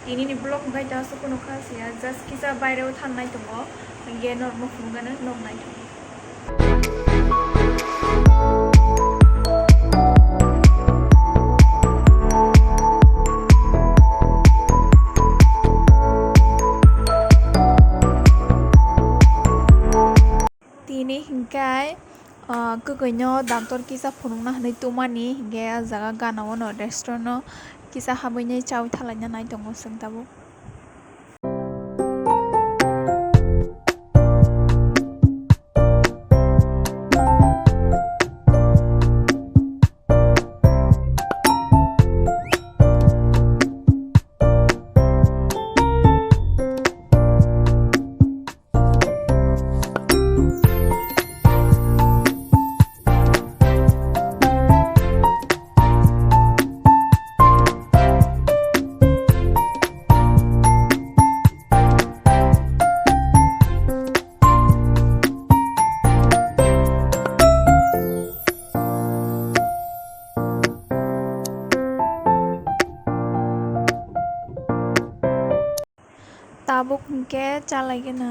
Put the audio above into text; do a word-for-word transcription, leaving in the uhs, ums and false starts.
Tini ni vlog hwnkhe ta aswk no kha siya, just kisa baire o thangnai tongo, hwnkhe norok no phunukgano norok nai tongo. Tini hwnkhe, ah, kwkwi no doctor kisa phunukna hwnwi tumani, hwnkhe ah jaga gana o no restaurant o kisa habwi nai chawi thalaina nai tongo chwng tabuk. Tabuk hwnkhe chalaigwna.